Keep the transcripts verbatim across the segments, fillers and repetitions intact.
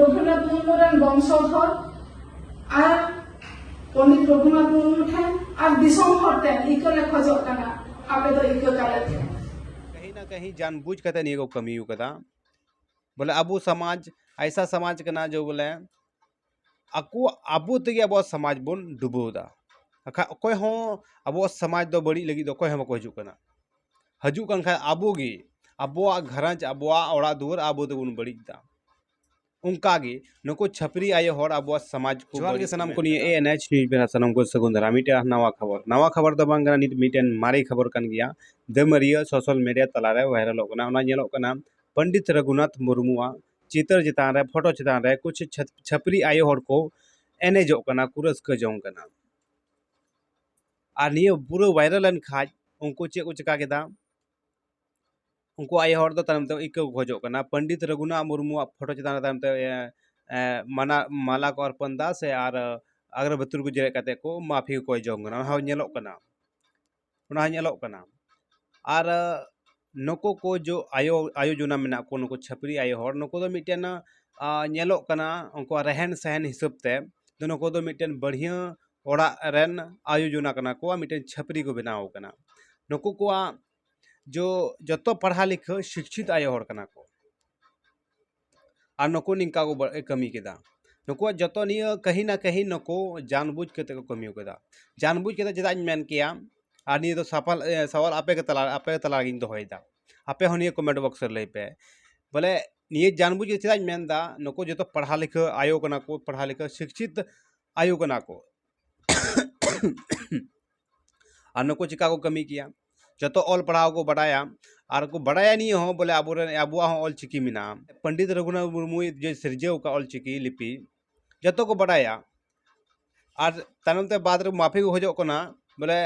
ᱨᱚᱜᱷᱩᱱᱟᱛᱷ ᱢᱩᱨᱢᱩ ᱨᱮᱱ ᱵᱚᱝᱥᱚᱫᱷᱚᱨ ᱟᱨ ᱯᱚᱱᱰᱤᱛ ᱨᱚᱜᱷᱩᱱᱟᱛᱷ ᱢᱩᱨᱢᱩ ᱴᱷᱮᱱ ᱟᱨ ᱫᱤᱥᱚᱢ ᱦᱚᱲ ᱴᱷᱮᱱ ᱤᱠᱟᱹ ᱞᱮ ᱠᱷᱚᱡᱚᱜ ᱠᱟᱱᱟ, ᱟᱯᱮ ᱫᱚ ᱤᱠᱟᱹ ᱠᱟᱞᱮ ᱯᱮ᱾ ᱠᱟᱹᱦᱤ ᱱᱟ ᱠᱟᱹᱦᱤ ᱡᱟᱱ ᱵᱩᱡᱽ ᱠᱟᱛᱮ ᱱᱤᱭᱟᱹ ᱠᱚ ᱠᱟᱹᱢᱤ ᱟᱠᱟᱫᱟ᱾ ᱵᱚᱞᱮ ᱟᱵᱚ ᱥᱚᱢᱟᱡᱽ ᱟᱭᱥᱟ ᱥᱚᱢᱟᱡᱽ ᱠᱟᱱᱟ ᱡᱮ ᱵᱚᱞᱮ ᱟᱠᱚ ᱟᱵᱚ ᱛᱮᱜᱮ ᱟᱵᱚᱣᱟᱜ ᱥᱚᱢᱟᱡᱽ ᱵᱚᱱ ᱰᱩᱵᱟᱹᱣ ᱮᱫᱟ᱾ ᱟᱠᱷᱟᱡ ᱚᱠᱚᱭ ᱦᱚᱸ ᱟᱵᱚᱣᱟᱜ ᱥᱚᱢᱟᱡᱽ ᱫᱚ ᱵᱟᱹᱲᱤᱡ ᱞᱟᱹᱜᱤᱫ ᱫᱚ ᱚᱠᱚᱭ ᱦᱚᱸ ᱵᱟᱠᱚ ᱦᱤᱡᱩᱜ ᱠᱟᱱᱟ᱾ ᱦᱤᱡᱩᱜ ᱠᱟᱱ ᱠᱷᱟᱡ ᱟᱵᱚ ᱜᱮ ᱟᱵᱚᱣᱟᱜ ᱜᱷᱟᱨᱚᱸᱡᱽ, ᱟᱵᱚᱣᱟᱜ ᱚᱲᱟᱜ ᱫᱩᱣᱟᱹᱨ ᱟᱵᱚ ᱛᱮᱵᱚᱱ ᱵᱟᱹᱲᱤᱡ ᱮᱫᱟ᱾ ᱚᱱᱠᱟ ᱜᱮ ᱱᱩᱠᱩ ᱪᱷᱟᱹᱯᱨᱤ ᱟᱭᱳ ᱦᱚᱲ ᱟᱵᱚᱣᱟᱜ ᱥᱚᱢᱟᱡᱽ ᱠᱚ ᱡᱚᱦᱟᱨ ᱜᱮ ᱵᱟᱹᱲᱤᱡ ᱥᱟᱱᱟᱢ ᱠᱚ᱾ ᱱᱤᱭᱟᱹ ᱮ ᱮᱱ ᱮᱭᱤᱪ ᱱᱤᱭᱩᱡᱽ ᱵᱮᱱᱟ ᱥᱟᱱᱟᱢ ᱠᱚ ᱥᱟᱹᱜᱩᱱ ᱫᱟᱨᱟᱢ᱾ ᱢᱤᱫᱴᱮᱱ ᱱᱟᱣᱟ ᱠᱷᱚᱵᱚᱨ, ᱱᱟᱣᱟ ᱠᱷᱚᱵᱚᱨ ᱫᱚ ᱵᱟᱝ ᱠᱟᱱᱟ, ᱱᱤᱛ ᱢᱤᱫᱴᱮᱱ ᱢᱟᱨᱮ ᱠᱷᱚᱵᱚᱨ ᱠᱟᱱ ᱜᱮᱭᱟ᱾ ᱫᱟᱹᱢᱟᱹᱨᱤᱭᱟᱹ ᱥᱳᱥᱟᱞ ᱢᱤᱰᱤᱭᱟ ᱛᱟᱞᱟᱨᱮ ᱵᱷᱟᱭᱨᱟᱞᱚᱜ ᱠᱟᱱᱟ᱾ ᱚᱱᱟ ᱧᱮᱞᱚᱜ ᱠᱟᱱᱟ ᱯᱚᱱᱰᱤᱛ ᱨᱚᱜᱷᱩᱱᱟᱛᱷ ᱢᱩᱨᱢᱩᱣᱟᱜ ᱪᱤᱛᱟᱹᱨ ᱪᱮᱛᱟᱱ ᱨᱮ, ᱯᱷᱳᱴᱳ ᱪᱮᱛᱟᱱ ᱨᱮ ᱠᱩᱪᱷ ᱪᱷᱟᱯ- ᱪᱷᱟᱹᱯᱨᱤ ᱟᱭᱳ ᱦᱚᱲ ᱠᱚ ᱮᱱᱮᱡᱚᱜ ᱠᱟᱱᱟ, ᱠᱚ ᱨᱟᱹᱥᱠᱟᱹ ᱡᱚᱝ ᱠᱟᱱᱟ᱾ ᱟᱨ ᱱᱤᱭᱟᱹ ᱯᱩᱨᱟᱹ ᱵᱷᱟᱭᱨᱟᱞ ᱞᱮᱱ ᱠᱷᱟᱡ ᱩᱱᱠᱩ ᱪᱮᱫ ᱠᱚ ᱪᱮᱠᱟ ᱠᱮᱫᱟ? ᱩᱱᱠᱩ ᱟᱭᱳ ᱦᱚᱲ ᱫᱚ ᱛᱟᱭᱚᱢ ᱛᱮ ᱤᱠᱟᱹ ᱠᱚ ᱠᱷᱚᱡᱚᱜ ᱠᱟᱱᱟ᱾ ᱯᱚᱱᱰᱤᱛ ᱨᱚᱜᱷᱩᱱᱟᱛᱷ ᱢᱩᱨᱢᱩᱣᱟᱜ ᱯᱷᱳᱴᱳ ᱪᱮᱛᱟᱱ ᱨᱮ ᱛᱟᱭᱚᱢ ᱛᱮ ᱮ, ᱮ, ᱢᱟᱱᱟ ᱢᱟᱞᱟ ᱠᱚ ᱚᱨᱯᱚᱱ ᱫᱟ ᱥᱮ ᱟᱨ ᱟᱜᱨᱚᱵᱟᱹᱛᱤ ᱠᱚ ᱡᱮᱨᱮᱫ ᱠᱟᱛᱮ ᱠᱚ ᱢᱟᱯᱷᱤ ᱠᱚ ᱠᱚᱭ ᱡᱚᱝ ᱠᱟᱱᱟ᱾ ᱚᱱᱟ ᱦᱚᱸ ᱧᱮᱞᱚᱜ ᱠᱟᱱᱟ, ᱚᱱᱟ ᱦᱚᱸ ᱧᱮᱞᱚᱜ ᱠᱟᱱᱟ᱾ ᱟᱨ ᱱᱩᱠᱩ ᱠᱚ ᱡᱚ ᱟᱭᱳ ᱟᱭᱳ ᱡᱚᱱᱟ ᱢᱮᱱᱟᱜ ᱠᱚ, ᱱᱩᱠᱩ ᱪᱷᱟᱹᱯᱨᱤ ᱟᱭᱳ ᱦᱚᱲ, ᱱᱩᱠᱩ ᱫᱚ ᱢᱤᱫᱴᱮᱱ ᱟ, ᱧᱮᱞᱚᱜ ᱠᱟᱱᱟ ᱩᱱᱠᱩᱣᱟᱜ ᱨᱮᱦᱮᱱ ᱥᱮᱦᱮᱱ ᱦᱤᱥᱟᱹᱵ ᱛᱮ ᱫᱚ ᱱᱩᱠᱩ ᱫᱚ ᱢᱤᱫᱴᱮᱱ ᱵᱟᱹᱲᱦᱤᱭᱟᱹ ᱚᱲᱟᱜ ᱨᱮᱱ ᱟᱭᱳ ᱡᱚᱱᱟ ᱠᱟᱱᱟ ᱠᱚ, ᱢᱤᱫᱴᱮᱱ ᱪᱷᱟᱹᱯᱨᱤ ᱠᱚ ᱵᱮᱱᱟᱣ ᱠᱟᱱᱟ᱾ ᱱᱩᱠᱩ ᱠᱚᱣᱟᱜ ᱡᱚ ᱡᱚᱛᱚ ᱯᱟᱲᱦᱟᱣ ᱞᱤᱠᱷᱟᱹ ᱥᱤᱠᱪᱷᱤᱛ ᱟᱭᱳ ᱦᱚᱲ ᱠᱟᱱᱟ ᱠᱚ᱾ ᱟᱨ ᱱᱩᱠᱩ ᱱᱤᱝᱠᱟ ᱠᱚ ᱵᱟ- ᱠᱟᱹᱢᱤ ᱠᱮᱫᱟ᱾ ᱱᱩᱠᱩᱣᱟᱜ ᱡᱚᱛᱚ ᱱᱤᱭᱟᱹ ᱠᱟᱹᱦᱤ ᱱᱟ ᱠᱟᱹᱦᱤ ᱱᱩᱠᱩ ᱡᱟᱱᱵᱩᱡᱽ ᱠᱟᱛᱮ ᱠᱚ ᱠᱟᱹᱢᱤ ᱠᱮᱫᱟ᱾ ᱡᱟᱱᱵᱩᱡᱽ ᱠᱟᱛᱮ ᱪᱮᱫᱟᱜ ᱤᱧ ᱢᱮᱱ ᱠᱮᱭᱟ? ᱟᱨ ᱱᱤᱭᱟᱹ ᱫᱚ ᱥᱟᱯᱟᱞ ᱮ, ᱥᱟᱣᱟᱞ ᱟᱯᱮ ᱠᱚ ᱛᱟᱞᱟ ᱟᱯᱮ ᱠᱚ ᱛᱟᱞᱟ ᱨᱮᱜᱤᱧ ᱫᱚᱦᱚᱭᱮᱫᱟ᱾ ᱟᱯᱮ ᱦᱚᱸ ᱱᱤᱭᱟᱹ ᱠᱚᱢᱮᱱᱴ ᱵᱚᱠᱥ ᱨᱮ ᱞᱟᱹᱭ ᱯᱮ᱾ ᱵᱚᱞᱮ ᱱᱤᱭᱟᱹ ᱡᱟᱱᱵᱩᱡᱽ ᱠᱟᱛᱮ ᱪᱮᱫᱟᱜ ᱤᱧ ᱢᱮᱱᱫᱟ? ᱱᱩᱠᱩ ᱡᱚᱛᱚ ᱯᱟᱲᱦᱟᱣ ᱞᱤᱠᱷᱟᱹ ᱟᱭᱳ ᱠᱟᱱᱟ ᱠᱚ, ᱯᱟᱲᱦᱟᱣ ᱞᱤᱠᱷᱟᱹ ᱥᱤᱠᱪᱷᱤᱛ ᱟᱭᱳ ᱠᱟᱱᱟ ᱠᱚ᱾ ᱟᱨ ᱱᱩᱠᱩ ᱪᱤᱠᱟ ᱠᱚ ᱠᱟᱹᱢᱤ ᱠᱮᱭᱟ? ᱡᱚᱛᱚ ᱚᱞ ᱯᱟᱲᱦᱟᱣ ᱠᱚ ᱵᱟᱰᱟᱭᱟ, ᱟᱨ ᱠᱚ ᱵᱟᱰᱟᱭᱟ ᱱᱤᱭᱟᱹ ᱦᱚᱸ ᱵᱚᱞᱮ ᱟᱵᱚᱨᱮᱱ ᱟᱵᱚᱣᱟᱜ ᱦᱚᱸ ᱚᱞ ᱪᱤᱠᱤ ᱢᱮᱱᱟᱜᱼᱟ᱾ ᱯᱚᱱᱰᱤᱛ ᱨᱚᱜᱷᱩᱱᱟᱛᱷ ᱢᱩᱨᱢᱩᱭ ᱡᱮ ᱥᱤᱨᱡᱟᱹᱣ ᱟᱠᱟᱫ ᱚᱞ ᱪᱤᱠᱤ ᱞᱤᱯᱤ ᱡᱚᱛᱚ ᱠᱚ ᱵᱟᱰᱟᱭᱟ᱾ ᱟᱨ ᱛᱟᱭᱱᱚᱢ ᱛᱮ ᱵᱟᱫ ᱨᱮ ᱢᱟᱯᱷᱤ ᱠᱚ ᱠᱷᱚᱡᱚᱜ ᱠᱟᱱᱟ᱾ ᱵᱚᱞᱮ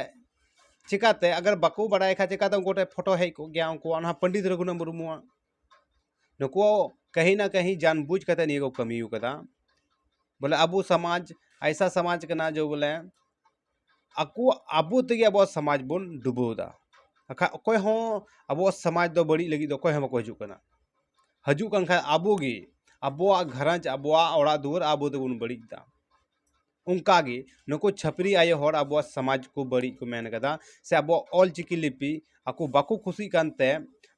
ᱪᱤᱠᱟᱛᱮ? ᱟᱜᱟᱨ ᱵᱟᱠᱚ ᱵᱟᱰᱟᱭ ᱠᱷᱟᱡ ᱪᱤᱠᱟᱛᱮ ᱩᱱᱠᱩ ᱴᱷᱮᱱ ᱯᱷᱳᱴᱳ ᱦᱮᱡ ᱠᱚᱜ ᱜᱮᱭᱟ ᱩᱱᱠᱩᱣᱟᱜ, ᱚᱱᱟ ᱯᱚᱱᱰᱤᱛ ᱨᱚᱜᱷᱩᱱᱟᱛᱷ ᱢᱩᱨᱢᱩᱣᱟᱜ? ᱱᱩᱠᱩ ᱠᱟᱹᱦᱤ ᱱᱟ ᱠᱟᱹᱦᱤ ᱡᱟᱱ ᱵᱩᱡᱽ ᱠᱟᱛᱮ ᱱᱤᱭᱟᱹ ᱠᱚ ᱠᱟᱹᱢᱤ ᱠᱟᱫᱟ᱾ ᱵᱚᱞᱮ ᱟᱵᱚ ᱥᱚᱢᱟᱡᱽ ᱟᱭᱥᱟ ᱥᱚᱢᱟᱡᱽ ᱠᱟᱱᱟ ᱡᱮ ᱵᱚᱞᱮ ᱟᱠᱚ ᱟᱵᱚ ᱛᱮᱜᱮ ᱟᱵᱚᱣᱟᱜ ᱥᱚᱢᱟᱡᱽ ᱵᱚᱱ ᱰᱩᱵᱟᱹᱣ ᱮᱫᱟ᱾ ᱵᱟᱠᱷᱟᱡ ᱚᱠᱚᱭ ᱦᱚᱸ ᱟᱵᱚᱣᱟᱜ ᱥᱚᱢᱟᱡᱽ ᱫᱚ ᱵᱟᱹᱲᱤᱡ ᱞᱟᱹᱜᱤᱫ ᱫᱚ ᱚᱠᱚᱭ ᱦᱚᱸ ᱵᱟᱠᱚ ᱦᱤᱡᱩᱜ ᱠᱟᱱᱟ᱾ ᱦᱤᱡᱩᱜ ᱠᱟᱱ ᱠᱷᱟᱡ ᱟᱵᱚ ᱜᱮ ᱟᱵᱚᱣᱟᱜ ᱜᱷᱟᱨᱚᱸᱡᱽ, ᱟᱵᱚᱣᱟᱜ ᱚᱲᱟᱜ ᱫᱩᱣᱟᱹᱨ ᱟᱵᱚ ᱛᱮᱵᱚᱱ ᱵᱟᱹᱲᱤᱡ ᱮᱫᱟ᱾ ᱚᱱᱠᱟᱜᱮ ᱱᱩᱠᱩ ᱪᱷᱟᱹᱯᱨᱤ ᱟᱭᱳ ᱦᱚᱲ ᱟᱵᱚᱣᱟᱜ ᱥᱚᱢᱟᱡᱽ ᱠᱚ ᱵᱟᱹᱲᱤᱡ ᱠᱚ ᱢᱮᱱ ᱠᱟᱫᱟ, ᱥᱮ ᱟᱵᱚᱣᱟᱜ ᱚᱞ ᱪᱤᱠᱤ ᱞᱤᱯᱤ ᱟᱠᱚ ᱵᱟᱠᱚ ᱠᱩᱥᱤᱜ ᱠᱟᱱᱛᱮ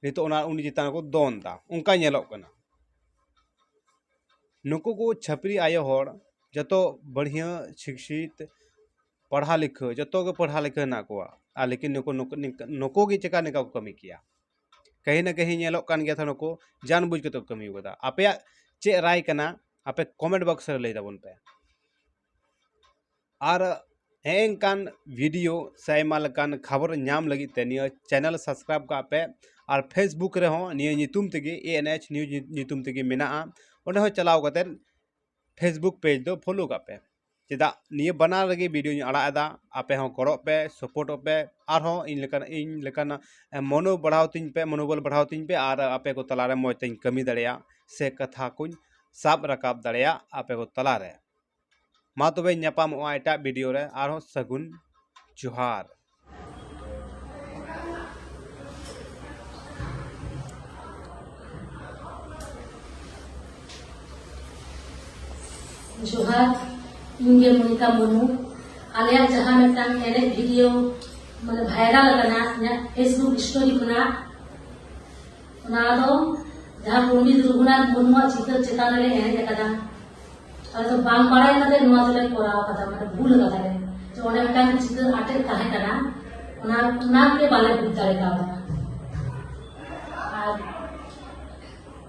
ᱱᱤᱛᱚᱜ ᱚᱱᱟ ᱩᱱᱤ ᱪᱮᱛᱟᱱ ᱨᱮᱠᱚ ᱫᱚᱱ ᱮᱫᱟ, ᱚᱱᱠᱟ ᱧᱮᱞᱚᱜ ᱠᱟᱱᱟ᱾ ᱱᱩᱠᱩ ᱠᱚ ᱪᱷᱟᱹᱯᱨᱤ ᱟᱭᱳ ᱦᱚᱲ ᱡᱚᱛᱚ ᱵᱟᱹᱲᱦᱤᱭᱟᱹ ᱥᱤᱠᱥᱤᱛ ᱯᱟᱲᱦᱟ ᱞᱤᱠᱷᱟᱹ, ᱡᱚᱛᱚ ᱜᱮ ᱯᱟᱲᱦᱟ ᱞᱤᱠᱷᱟᱹ ᱦᱮᱱᱟᱜ ᱠᱚᱣᱟ, ᱟᱨ ᱞᱮᱠᱤᱱ ᱱᱩᱠᱩ ᱱᱩᱠᱩ ᱱᱩᱠᱩ ᱜᱮ ᱪᱮᱠᱟ ᱱᱤᱝᱠᱟ ᱠᱚ ᱠᱟᱹᱢᱤ ᱠᱮᱭᱟ? ᱠᱟᱹᱦᱤ ᱱᱟ ᱠᱟᱹᱦᱤ ᱧᱮᱞᱚᱜ ᱠᱟᱱ ᱜᱮᱭᱟ ᱛᱚ, ᱱᱩᱠᱩ ᱡᱟᱱ ᱵᱩᱡᱽ ᱠᱟᱛᱮ ᱠᱚ ᱠᱟᱹᱢᱤ ᱠᱟᱫᱟ᱾ ᱟᱯᱮᱭᱟᱜ ᱪᱮᱫ ᱨᱟᱭ ᱠᱟᱱᱟ? ᱟᱯᱮ ᱠᱚᱢᱮᱱᱴ ᱵᱚᱠᱥ ᱨᱮ ᱞᱟᱹᱭ ᱛᱟᱵᱚᱱ ᱯᱮ᱾ ᱟᱨ ᱦᱮᱸ ᱮᱱᱠᱟᱱ ᱵᱷᱤᱰᱤᱭᱳ ᱥᱮ ᱟᱭᱢᱟ ᱞᱮᱠᱟᱱ ᱠᱷᱚᱵᱚᱨ ᱧᱟᱢ ᱞᱟᱹᱜᱤᱫ ᱛᱮ ᱱᱤᱭᱟᱹ ᱪᱮᱱᱮᱞ ᱥᱟᱵᱥᱠᱨᱟᱭᱤᱵ ᱠᱟᱜ ᱯᱮ᱾ ᱟᱨ ᱯᱷᱮᱥᱵᱩᱠ ᱨᱮᱦᱚᱸ ᱱᱤᱭᱟᱹ ᱧᱩᱛᱩᱢ ᱛᱮᱜᱮ, ᱮ ᱮᱱ ᱮᱭᱤᱪ ᱱᱤᱭᱩᱡᱽ ᱧᱩᱛᱩᱢ ᱛᱮᱜᱮ ᱢᱮᱱᱟᱜᱼᱟ, ᱚᱸᱰᱮ ᱦᱚᱸ ᱪᱟᱞᱟᱣ ᱠᱟᱛᱮ ᱯᱷᱮᱥᱵᱩᱠ ᱯᱮᱡᱽ ᱫᱚ ᱯᱷᱚᱞᱳ ᱠᱟᱜ ᱯᱮ᱾ ᱪᱮᱫᱟᱜ ᱱᱤᱭᱟᱹ ᱵᱟᱱᱟᱨ ᱨᱮᱜᱮ ᱵᱷᱤᱰᱤᱭᱳᱧ ᱟᱲᱟᱜ ᱮᱫᱟ, ᱟᱯᱮ ᱦᱚᱸ ᱜᱚᱲᱚᱜ ᱯᱮ, ᱥᱟᱯᱳᱨᱴᱚᱜ ᱯᱮ, ᱟᱨᱦᱚᱸ ᱤᱧ ᱞᱮᱠᱟᱱ ᱤᱧ ᱞᱮᱠᱟᱱ ᱢᱚᱱᱳ ᱵᱟᱲᱦᱟᱣ ᱛᱤᱧ ᱯᱮ, ᱢᱚᱱᱳᱵᱚᱞ ᱵᱟᱲᱦᱟᱣ ᱛᱤᱧ ᱯᱮ, ᱟᱨ ᱟᱯᱮ ᱠᱚ ᱛᱟᱞᱟᱨᱮ ᱢᱚᱡᱽ ᱛᱮᱧ ᱠᱟᱹᱢᱤ ᱫᱟᱲᱮᱭᱟᱜ ᱥᱮ ᱠᱟᱛᱷᱟ ᱠᱚᱧ ᱥᱟᱵ ᱨᱟᱠᱟᱵ ᱫᱟᱲᱮᱭᱟᱜ ᱟᱯᱮ ᱠᱚ ᱛᱟᱞᱟᱨᱮ᱾ ᱢᱟ ᱛᱚᱵᱮ ᱧᱟᱯᱟᱢᱚᱜᱼᱟ ᱮᱴᱟᱜ ᱵᱷᱤᱰᱤᱭᱳ ᱨᱮ, ᱟᱨᱦᱚᱸ ᱥᱟᱹᱜᱩᱱ ᱡᱚᱦᱟᱨ᱾ ᱡᱚᱦᱟᱨ, ᱤᱧ ᱜᱮ ᱢᱚᱱᱤᱠᱟ ᱢᱩᱨᱢᱩ᱾ ᱟᱞᱮᱭᱟᱜ ᱡᱟᱦᱟᱸ ᱢᱤᱫᱴᱟᱝ ᱮᱱᱮᱡ ᱵᱷᱤᱰᱤᱭᱳ ᱢᱟᱱᱮ ᱵᱷᱟᱭᱨᱟᱞ ᱟᱠᱟᱱᱟ ᱤᱧᱟᱹᱜ ᱯᱷᱮᱥᱵᱩᱠ ᱥᱴᱳᱨᱤ ᱠᱷᱚᱱᱟᱜ, ᱚᱱᱟ ᱫᱚ ᱡᱟᱦᱟᱸ ᱯᱚᱱᱰᱤᱛ ᱨᱚᱜᱷᱩᱱᱟᱛᱷ ᱢᱩᱨᱢᱩᱣᱟᱜ ᱪᱤᱛᱟᱹᱨ ᱪᱮᱛᱟᱱ ᱨᱮᱞᱮ ᱮᱱᱮᱡ ᱟᱠᱟᱫᱟ᱾ ᱟᱞᱮ ᱫᱚ ᱵᱟᱝ ᱵᱟᱲᱟᱭ ᱠᱟᱛᱮ ᱱᱚᱣᱟ ᱫᱚᱞᱮ ᱠᱚᱨᱟᱣ ᱟᱠᱟᱫᱟ, ᱢᱟᱱᱮ ᱵᱷᱩᱞ ᱟᱠᱟᱫᱟᱞᱮ᱾ ᱡᱮ ᱚᱸᱰᱮ ᱢᱤᱫᱴᱟᱝ ᱪᱤᱛᱟᱹᱨ ᱟᱴᱮᱫ ᱛᱟᱦᱮᱸ ᱠᱟᱱᱟ, ᱚᱱᱟ, ᱚᱱᱟ ᱜᱮ ᱵᱟᱞᱮ ᱵᱩᱡᱽ ᱫᱟᱲᱮ ᱠᱟᱣᱫᱟ᱾ ᱟᱨ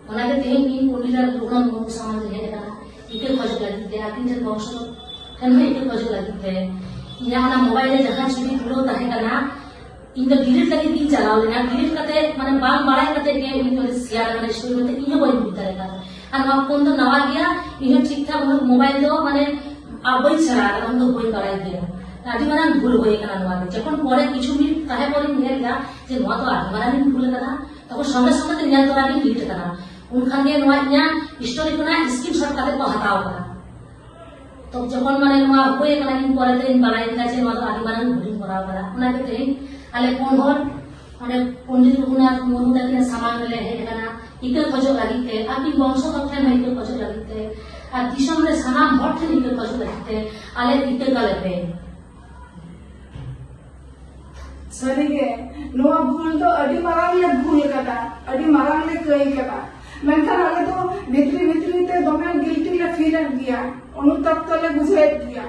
ᱚᱱᱟᱜᱮ ᱛᱮᱦᱮᱧ ᱤᱧ ᱯᱚᱱᱰᱤᱛ ᱨᱚᱜᱷᱩᱱᱟᱛᱷ ᱢᱩᱨᱢᱩ ᱥᱟᱢᱟᱝ ᱨᱮ ᱦᱮᱡ ᱟᱠᱟᱱᱟ, ᱤᱠᱟᱹ ᱠᱷᱚᱡᱚᱜ ᱞᱟᱹᱜᱤᱫ ᱛᱮ, ᱟᱹᱠᱤᱱ ᱴᱷᱮᱱ ᱵᱚᱝᱥᱚ ᱴᱷᱮᱱ ᱦᱚᱸ ᱤᱠᱟᱹ ᱠᱷᱚᱡᱚᱜ ᱞᱟᱹᱜᱤᱫ ᱛᱮ᱾ ᱤᱧᱟᱹᱜ ᱚᱱᱟ ᱢᱳᱵᱟᱭᱤᱞ ᱨᱮ ᱡᱟᱦᱟᱸ ᱪᱷᱚᱵᱤ ᱛᱩᱞᱟᱹᱣ ᱛᱟᱦᱮᱸ ᱠᱟᱱᱟ, ᱤᱧ ᱫᱚ ᱰᱤᱞᱤᱴ ᱞᱟᱹᱜᱤᱫ ᱜᱤᱧ ᱪᱟᱞᱟᱣ ᱞᱮᱱᱟ᱾ ᱰᱤᱞᱤᱴ ᱠᱟᱛᱮ, ᱢᱟᱱᱮ, ᱵᱟᱝ ᱵᱟᱲᱟᱭ ᱠᱟᱛᱮ ᱜᱮ ᱩᱱᱤ ᱚᱸᱰᱮ ᱥᱮᱭᱟᱨ ᱟᱠᱟᱱᱟ ᱥᱴᱳᱨᱤ ᱢᱮᱱᱛᱮ ᱤᱧ ᱦᱚᱸ ᱵᱟᱹᱧ ᱵᱩᱡᱽ ᱫᱟᱲᱮ ᱠᱟᱣᱫᱟ᱾ ᱟᱨ ᱱᱚᱣᱟ ᱯᱷᱳᱱ ᱫᱚ ᱱᱟᱣᱟ ᱜᱮᱭᱟ, ᱤᱧ ᱦᱚᱸ ᱴᱷᱤᱠ ᱴᱷᱟᱠ ᱩᱱᱟᱹᱜ ᱢᱳᱵᱟᱭᱤᱞ ᱫᱚ, ᱢᱟᱱᱮ, ᱟᱨ ᱵᱟᱹᱧ ᱥᱮᱬᱟ ᱟᱠᱟᱫᱟ, ᱩᱱ ᱫᱚ ᱵᱟᱹᱧ ᱵᱟᱲᱟᱭ ᱜᱮᱭᱟ᱾ ᱟᱹᱰᱤ ᱢᱟᱨᱟᱝ ᱵᱷᱩᱞ ᱦᱩᱭ ᱟᱠᱟᱱᱟ ᱱᱚᱣᱟ ᱫᱚ᱾ ᱡᱚᱠᱷᱚᱱ ᱯᱚᱨᱮ ᱠᱤᱪᱷᱩ ᱢᱤᱱᱤᱴ ᱛᱟᱦᱮᱸ ᱯᱚᱨᱮᱧ ᱧᱮᱞ ᱮᱫᱟ ᱡᱮ ᱱᱚᱣᱟ ᱫᱚ ᱟᱹᱰᱤ ᱢᱟᱨᱟᱝ ᱤᱧ ᱵᱷᱩᱞ ᱟᱠᱟᱫᱟ, ᱛᱚᱠᱷᱚᱱ ᱥᱚᱸᱜᱮ ᱥᱚᱸᱜᱮ ᱛᱮ ᱧᱮᱞ ᱛᱚᱨᱟ ᱜᱤᱧ ᱰᱤᱞᱤᱴ ᱟᱠᱟᱫᱟ᱾ ᱩᱱ ᱠᱷᱟᱱ ᱜᱮ ᱱᱚᱣᱟ ᱤᱧᱟᱹᱜ ᱥᱴᱳᱨᱤ ᱠᱷᱚᱱᱟᱜ ᱥᱠᱨᱤᱱᱥᱚᱴ ᱠᱟᱛᱮ ᱠᱚ ᱦᱟᱛᱟᱣ ᱟᱠᱟᱫᱟ᱾ ᱛᱚ ᱡᱚᱠᱷᱚᱱ, ᱢᱟᱱᱮ, ᱱᱚᱣᱟ ᱦᱩᱭ ᱟᱠᱟᱱᱟ, ᱤᱧ ᱯᱚᱨᱮ ᱛᱮᱧ ᱵᱟᱲᱟᱭ ᱠᱮᱫᱟ ᱡᱮ ᱱᱚᱣᱟ ᱫᱚ ᱟᱹᱰᱤ ᱢᱟᱨᱟᱝ ᱵᱷᱩᱞᱤᱧ ᱠᱚᱨᱟᱣ ᱟᱠᱟᱫᱟ᱾ ᱚᱱᱟᱜᱮ ᱛᱮᱦᱮᱧ ᱟᱞᱮ ᱯᱩᱱ ᱦᱚᱲ ᱚᱸᱰᱮ ᱯᱚᱱᱰᱤᱛ ᱨᱚᱜᱷᱩᱱᱟᱛᱷ ᱢᱩᱨᱢᱩ ᱛᱟᱹᱠᱤᱱᱟᱜ ᱥᱟᱢᱟᱝ ᱨᱮᱞᱮ ᱦᱮᱡ ᱟᱠᱟᱱᱟ᱾ ᱤᱠᱟᱹ ᱠᱷᱚᱡᱚᱜ ᱞᱟᱹᱜᱤᱫ ᱛᱮ, ᱟᱹᱠᱤᱱ ᱵᱚᱝᱥᱚ ᱦᱚᱲ ᱴᱷᱮᱱ ᱦᱚᱸ ᱤᱠᱟᱹ ᱠᱷᱚᱡᱚᱜ ᱞᱟᱹᱜᱤᱫ ᱛᱮ, ᱟᱨ ᱫᱤᱥᱚᱢ ᱨᱮ ᱥᱟᱱᱟᱢ ᱦᱚᱲ ᱴᱷᱮᱱ ᱤᱠᱟᱹ ᱠᱷᱚᱡᱚᱜ ᱞᱟᱹᱜᱤᱫ ᱛᱮ ᱟᱞᱮ ᱤᱠᱟᱹ ᱠᱟᱞᱮ ᱯᱮ᱾ ᱥᱟᱹᱨᱤᱜᱮ, ᱱᱚᱣᱟ ᱵᱷᱩᱞ ᱫᱚ ᱟᱹᱰᱤ ᱢᱟᱨᱟᱝ ᱞᱮ ᱵᱷᱩᱞ ᱠᱟᱫᱟ, ᱟᱹᱰᱤ ᱢᱟᱨᱟᱝ ᱞᱮ ᱠᱟᱹᱭ ᱠᱟᱫᱟ᱾ ᱢᱮᱱᱠᱷᱟᱱ ᱟᱞᱮ ᱫᱚ ᱵᱷᱤᱛᱨᱤ ᱵᱷᱤᱛᱨᱤ ᱛᱮ ᱫᱚᱢᱮ ᱜᱤᱞᱴᱤ ᱞᱮ ᱯᱷᱤᱞ ᱮᱫ ᱜᱮᱭᱟ, ᱚᱱᱩᱛᱟᱯ ᱛᱟᱞᱮ ᱵᱩᱡᱷᱟᱹᱣᱮᱫ ᱜᱮᱭᱟ᱾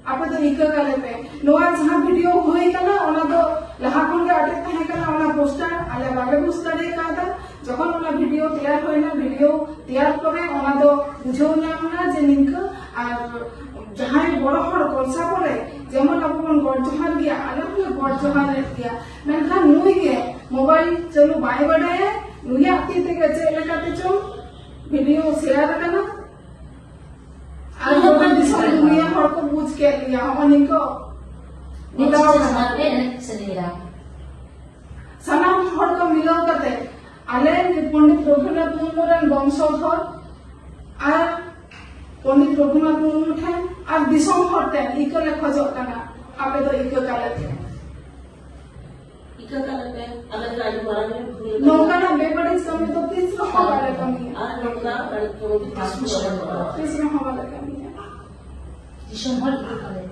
ᱟᱯᱮ ᱫᱚ ᱤᱠᱟᱹ ᱠᱟᱞᱮ ᱯᱮ᱾ ᱱᱚᱣᱟ ᱡᱟᱦᱟᱸ ᱵᱷᱤᱰᱤᱭᱳ ᱦᱩᱭ ᱠᱟᱱᱟ, ᱚᱱᱟ ᱫᱚ ᱞᱟᱦᱟ ᱠᱷᱚᱱ ᱜᱮ ᱟᱴᱮᱫ ᱛᱟᱦᱮᱸ ᱠᱟᱱᱟ, ᱚᱱᱟ ᱯᱳᱥᱴᱟᱨ ᱟᱞᱮ ᱵᱟᱞᱮ ᱵᱩᱡᱽ ᱫᱟᱲᱮ ᱠᱟᱣᱫᱟ᱾ ᱡᱚᱠᱷᱚᱱ ᱚᱱᱟ ᱵᱷᱤᱰᱤᱭᱳ ᱛᱮᱭᱟᱨ ᱦᱩᱭᱱᱟ, ᱵᱷᱤᱰᱤᱭᱳ ᱛᱮᱭᱟᱨ ᱯᱚᱨᱮ ᱚᱱᱟ ᱫᱚ ᱵᱩᱡᱷᱟᱹᱣ ᱧᱟᱢ ᱮᱱᱟ ᱡᱮ ᱱᱤᱝᱠᱟᱹ᱾ ᱟᱨ ᱡᱟᱦᱟᱸᱭ ᱵᱚᱲᱚ ᱦᱚᱲ ᱠᱚᱞᱥᱟ ᱯᱚᱨᱮ ᱡᱮᱢᱚᱱ ᱟᱵᱚ ᱵᱚᱱ ᱜᱚᱰ ᱡᱚᱦᱟᱨ ᱜᱮᱭᱟ, ᱟᱞᱮ ᱦᱚᱸᱞᱮ ᱜᱚᱰ ᱡᱚᱦᱟᱨᱮᱫ ᱜᱮᱭᱟ᱾ ᱢᱮᱱᱠᱷᱟᱱ ᱱᱩᱭ ᱜᱮ ᱢᱳᱵᱟᱭᱤᱞ ᱪᱟᱹᱞᱩ ᱵᱟᱭ ᱵᱟᱰᱟᱭᱟ, ᱱᱩᱭᱟᱜ ᱛᱤ ᱛᱮᱜᱮ ᱪᱮᱫ ᱞᱮᱠᱟᱛᱮ ᱪᱚᱝ ᱵᱷᱤᱰᱤᱭᱳ ᱥᱮᱭᱟᱨ ᱟᱠᱟᱱᱟ᱾ ᱟᱨ ᱜᱚᱴᱟ ᱫᱤᱥᱚᱢ ᱫᱩᱱᱤᱭᱟᱹ ᱦᱚᱲ ᱠᱚ ᱵᱩᱡᱽ ᱠᱮᱫ ᱞᱮᱭᱟ, ᱦᱚᱸᱜᱼᱚ ᱱᱤᱝᱠᱟᱹ ᱢᱤᱫ ᱜᱷᱚᱴᱟᱣ ᱪᱤᱴᱷᱤ ᱠᱟᱱᱟ᱾ ᱥᱟᱶᱛᱮ ᱮᱱᱮᱡ ᱥᱮᱨᱮᱧ ᱮᱫᱟ᱾ ᱥᱟᱱᱟᱢ ᱦᱚᱲ ᱠᱚ ᱢᱤᱞᱟᱹᱣ ᱠᱟᱛᱮ ᱟᱞᱮ ᱯᱚᱱᱰᱤᱛ ᱨᱚᱜᱷᱩᱱᱟᱛᱷ ᱢᱩᱨᱢᱩ ᱨᱮᱱ ᱵᱚᱝᱥᱚᱫᱷᱚᱨ ᱟᱨ ᱯᱚᱱᱰᱤᱛ ᱨᱚᱜᱷᱩᱱᱟᱛᱷ ᱢᱩᱨᱢᱩ ᱴᱷᱮᱱ ᱟᱨ ᱫᱤᱥᱚᱢ ᱦᱚᱲ ᱴᱷᱮᱱ ᱤᱠᱟᱹ ᱞᱮ ᱠᱷᱚᱡᱚᱜ ᱠᱟᱱᱟ, ᱟᱯᱮ ᱫᱚ ᱤᱠᱟᱹ ᱠᱟᱞᱮ ᱯᱮ᱾ ᱤᱠᱟᱹ ᱠᱟᱞᱮ ᱯᱮ, ᱟᱞᱮ ᱫᱚ ᱟᱹᱰᱤ ᱢᱟᱨᱟᱝ ᱞᱮ ᱵᱷᱩᱞ ᱟᱠᱟᱫᱟ᱾ ᱱᱚᱝᱠᱟᱱᱟᱜ ᱵᱮᱵᱟᱹᱲᱤᱡ ᱠᱟᱹᱢᱤ ᱫᱚ ᱛᱤᱥ ᱨᱮᱦᱚᱸ ᱵᱟᱞᱮ ᱠᱟᱹᱢᱤᱭᱟ᱾ ᱟᱨ ᱱᱚᱝᱠᱟ ᱵᱟᱹᱲᱤᱡ ᱠᱟᱹᱢᱤ ᱫᱚ ᱛᱤᱥ ᱦᱚᱸ ᱵᱟᱞᱮ ᱠᱟᱹᱢᱤᱭᱟ᱾ ᱛᱤᱥ ᱨᱮᱦᱚᱸ ᱵᱟᱞᱮ ᱠᱟᱹᱢᱤᱭᱟ᱾ ᱫᱤᱥᱚᱢ ᱦᱚᱲ ᱤᱠᱟᱹ ᱠᱟᱞᱮ᱾